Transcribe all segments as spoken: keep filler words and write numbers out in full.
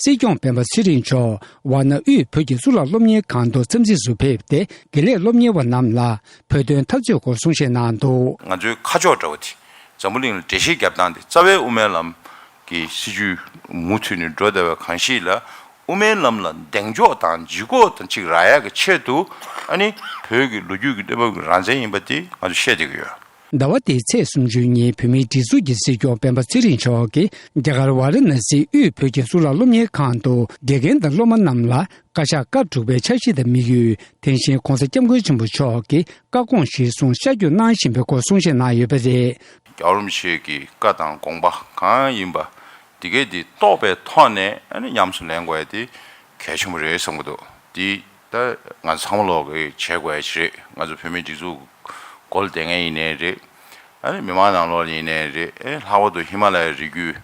སྲིད་སྐྱོང་སྤེན་པ་ཚེ་རིང་མཆོག་ཝཱ་ཎ་དབུས་བོད་ཀྱི་གཙུག་ལག་སློབ་གཉེར་ཁང་དུ་འཚམས་གཟིགས་སུ་ཕེབས་ཏེ། དགེ་ལས་སློབ་གཉེར་བ་རྣམས་ལ་བོད་དོན་འཐབ་རྩོད་སྐོར་གསུང་བཤད་གནང་འདུག། ང་ཚོའི་ཁ་ཕྱོགས་འདྲ་བོ་དེ། འཛམ་བུ་གླིང་ལ་འགྲེལ་བཤད་རྒྱབ་སྟངས་དེ་རྩ་བའི་དབུ་མའི་ལམ་གྱི་སྲིད་བྱུས་མུ་མཐུད་ནས་འགྲོ་བསྡད་པ་གང་ཞིག་ལ། དབུ་མའི་ལམ་ལ་གདེང་འཇོག་དང་ལྗིད་ཁོག་དང་ཅིག་རག་ཡག་གི་ཆེད་དུ། ཨ་ནི་བོད་ཀྱི་ལོ་རྒྱུས་ཀྱི་གནས་བབ་ཀྱི་རང་བཙན་ཡིན་པ་དེ་ང་ཚོ་བཤད་བསྡད་ཀྱི་ཡོད། ཟླ་བ་འདིའི་ཚེས་སུམ་ཅུ་ཉིན་བོད་མིའི་སྒྲིག་འཛུགས་ཀྱི་སྲིད་སྐྱོང་སྤེན་པ་ཚེ་རིང་མཆོག་གིས་རྒྱ་གར་ཝཱ་ར་ཎ་སིའི་དབུས་བོད་ཀྱི་གཙུག་ལག་སློབ་གཉེར་ཁང་དུ་དགེ་རྒན་དང་སློབ་མ་རྣམས་ལ་བཀའ་ཤག་བཀའ་སྒྲུབ་པའི་འཆར་གཞི་དང་དམིགས་ཡུལ། དེ་བཞིན་༸གོང་ས་༸སྐྱབས་མགོན་ཆེན་པོ་མཆོག་གིས་བཀའ་དགོངས་གཞིར་བཟུང་ཤར་བསྐྱོད་གནང་བཞིན་པའི་སྐོར་གསུང་བཤད་གནང་ཡོད་པ་རེད། རྒྱལ་བ་རིན་པོ་ཆེ་གི་བཀའ་དང་དགོངས་པ་གང་ཡིན་པ་འདི་གས་འདི་རྟོགས་པའི་ཐོག་ནས། ཨ་ནི་ཉམས་སུ་ལེན་དགོས་ཡ་དེ་གལ་ཆེན་པོ་རེད་བསམ་གྱི་འདུག། འདི་ད་ང་ཚང་མ་ལོག་གི་བྱེད་དགོས་ཡ་ཅིག་རེད། ང་ཚོ་བོད་མིའི་སྒྲིག་འཛུགས་སྒོ་ལ་བསྡད་མཁན་ཡིན་ནའི་རེད། ཨ་ནི་མི་མང་ནང་ལོགས་ཡིན་ནའི་རེད། ཨེ་ལྷག་པར་དུ་ཧི་མ་ལ་ཡའི་རི་རྒྱུད་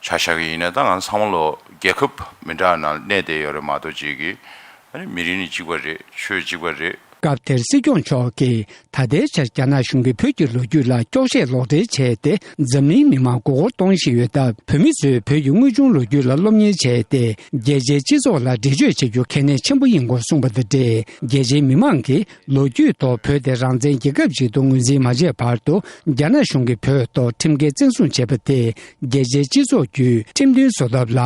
ཆ་བཞག་གི་ཡིན་ན། ད་ང་ཚང་མ་ལོག་རྒྱལ་ཁབ་མི་འདྲ་ནང་གནས་བསྡད་ཡོད་རེད་མ་གཏོགས། གཅིག་གི་ཨ་ནི་མི་རིགས་ནི་གཅིག་པ་རེད། ཆོས་གཅིག་པ་རེད། སྐབས་དེར་སྲིད་སྐྱོང་མཆོག་གིས་ད་ལྟའི་ཆར་རྒྱ་ནག་གཞུང་གིས་བོད་ཀྱི་ལོ་རྒྱུས་ལ་སྐྱོག་བཤད་ལོག་འགྲེལ་བྱས་ཏེ། འཛམ་གླིང་མི་མང་མགོ་སྐོར་གཏོང་བཞིན་ཡོད་སྟབས། བོད་མི་ཚོས་བོད་ཀྱི་དངོས་བྱུང་ལོ་རྒྱུས་ལ་སློབ་གཉེར་བྱས་ཏེ། རྒྱལ་སྤྱིའི་སྤྱི་ཚོགས་ལ་འགྲེལ་བརྗོད་བྱེད་རྒྱུ་གལ་གནད་ཆེན་པོ་ཡིན་སྐོར་གསུངས་པ་དང་འབྲེལ། རྒྱལ་སྤྱིའི་མི་མང་གིས་ལོ་རྒྱུས་ཐོག་བོད་དེ་རང་བཙན་རྒྱལ་ཁབ་ཅིག་ཏུ་ངོས་འཛིན་མ་བྱས་བར་དུ། རྒྱ་ནག་གཞུང་གིས་བོད་ཐོག་ཁྲིམས་འགལ་བཙན་བཟུང་བྱས་པ་དེ། རྒྱལ་སྤྱིའི་སྤྱི་ཚོགས་བརྒྱུད་ཁྲིམས་མཐུན་བཟོ་ཐབས་ལ་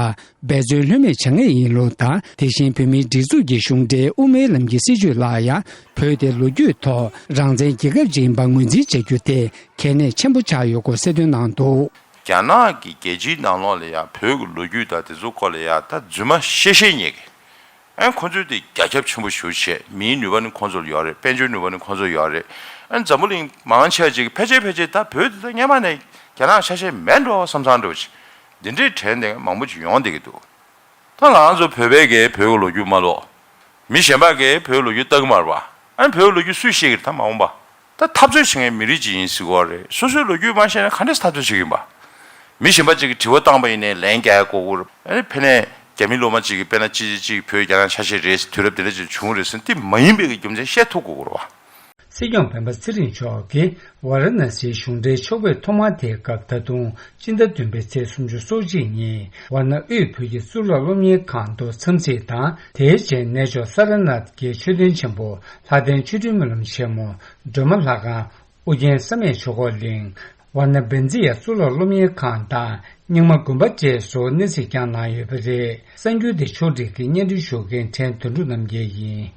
འབད་བརྩོན་ལྷོད་མེད་བྱ་ངེས་ཡིན་ལུགས་དང་། དེ་བཞིན་བོད་མིའི་སྒྲིག་འཛུགས་ཀྱི་གཞུང་འབྲེལ་དབུ་མའི་ལམ་གྱི་སྲིད་བྱུས་ལ་ཡང་། བོད་དེ་ལོ་རྒྱུས་ཐོག་རང་བཙན་རྒྱལ་ཁབ་ཅིག་ཡིན་པ་ངོས་འཛིན་བྱ་རྒྱུ་དེ་གལ་གནད་ཆེན་པོ་ཆགས་ཡོད་སྐོར་གསལ་སྟོན་གནང་འདུག། རྒྱ་ནག་གི་རྒྱལ་སྤྱིའི་ནང་ལོགས་ལ་ཡང་བོད་ཀྱི་ལོ་རྒྱུས་དང་དེ་ཚོའི་སྐོར་ལ་ཡང་ད་རྫུན་མ་བཤད་བཤད་ཉེས་ཀྱི། ཨ་ཁོ་ཚོས་དེ་རྒྱ་ཁྱབ་ཆེན་པོ་ཞེ་པོ་བྱས། མིའི་ནུས་པ་ནི་ཁོ་ཚོར་ཡོད་རེད། དཔལ་འབྱོར་ནུས་པ་ནི་ཁོ་ཚོར་ཡོད་རེད། ཨ་འཛམ་བུ་གླིང་མང་ཆེ་བ་ཅིག་ཕལ་ཆེར་ཕལ་ཆེར་ད་བོད་དེ་ད་སྔན་མ་ནས་རྒྱ་ནག་ཆ་ཤས་མེད་འགྲོ་བསམ་བསམ་འདྲ་བོ་ཅིག། འདི་འདྲའི་དྲན་བསྡད་མཁན་མང་པོ་ཅིག་ཡོང་བསྡད་ཀྱི་འདུག། ད་ང་ཚོ་བོད་པས་ཀྱིས་བོད་ཀྱི་ལོ་རྒྱུས་མ་ཀློག། མི་གཞན་པ་གིས་བོད་ཀྱི་ལོ་རྒྱུས་ལྟ་གི་མ་རེད་པ། ཨ་ནི་བོད་ཀྱི་ལོ་རྒྱུས་སུས་ཤེས་ཀྱི་རེད། ད་མ་འོངས་པ། ད་འཐབ་རྩོད་བྱེད་མཁན་མི་རིགས་ཅིག་ཡིན་ཟེར་གྱི་ཡོད་རེད། སོ་སོའི་ལོ་རྒྱུས་མ་ཤེས་ན་ག་འདྲས་འཐབ་རྩོད་བྱེད་ཀྱི་ཡིན་པ། མི་གཞན་པ་ཅིག་གིས་དྲི་བ་བཏང་པ་ཡིན་ནའི་ལན་རྒྱག་དགོས་ཀྱི་རེད། ཨ་ནི་ཕ་ནས་རྒྱ་མི་སློབ་མ་ཅིག་གིས་དཔེར་ན་ཅི་ཅི་ཅིག་བོད་རྒྱ་ནག་ཆ་ཤས་རེད་ཟེར། དུས་རབས་དེ་འདྲ་ཅིག་བྱུང་རེད་ཟེར། དེ་མ་ཡིན་པའི་གི་རྒྱུ་མཚན་བཤད་ཐུབ་དགོས་ཀྱི་རེད་པ། སྲིད་སྐྱོང་སྤེན་པ་ཚེ་རིང་མཆོག་གིས་ཝཱ་ར་ཎ་སིའི་གཞུང་འབྲེལ་ཕྱོགས་ཕེབས་ཐོག་མ་དེའི་སྐབས། ད་དུང་སྤྱི་ཟླ་བདུན་པའི་ཚེས་སུམ་ཅུ་སོ་གཅིག་ཉིན་ཝཱ་ཎ་དབུས་བོད་ཀྱི་གཙུག་ལག་སློབ་གཉེར་ཁང་དུ་འཚམས་གཟིགས་དང་། དེའི་རྗེས་གནས་མཆོག་སཱ་ར་ནཱཐ་གི་མཆོད་རྟེན་ཆེན་པོ་ལྷ་ལྡན་ཆོ་འཕྲུལ་སྨོན་ལམ་ཆེན་མོ། སྒྲོལ་མ་ལྷ་ཁང་། ཨོ་རྒྱན་བསམ་ཡས་ཆོས་འཁོར་གླིང་། ཝཱ་ཎ་བན་ཛི་ཡ་གཙུག་ལག་སློབ་གཉེར་ཁང་དང་རྙིང་མ་དགོན་པ་བཅས་སུ་གནས་གཟིགས་ཀྱང་གནང་ཡོད་པ་རེད། གསར་འགྱུར་འདི་ཕྱོགས་སྒྲིག་གིས་སྙན་སྒྲོན་ཞུ་མཁན་ཕྲན་དོན་གྲུབ་རྣམ་རྒྱལ་ཡིན།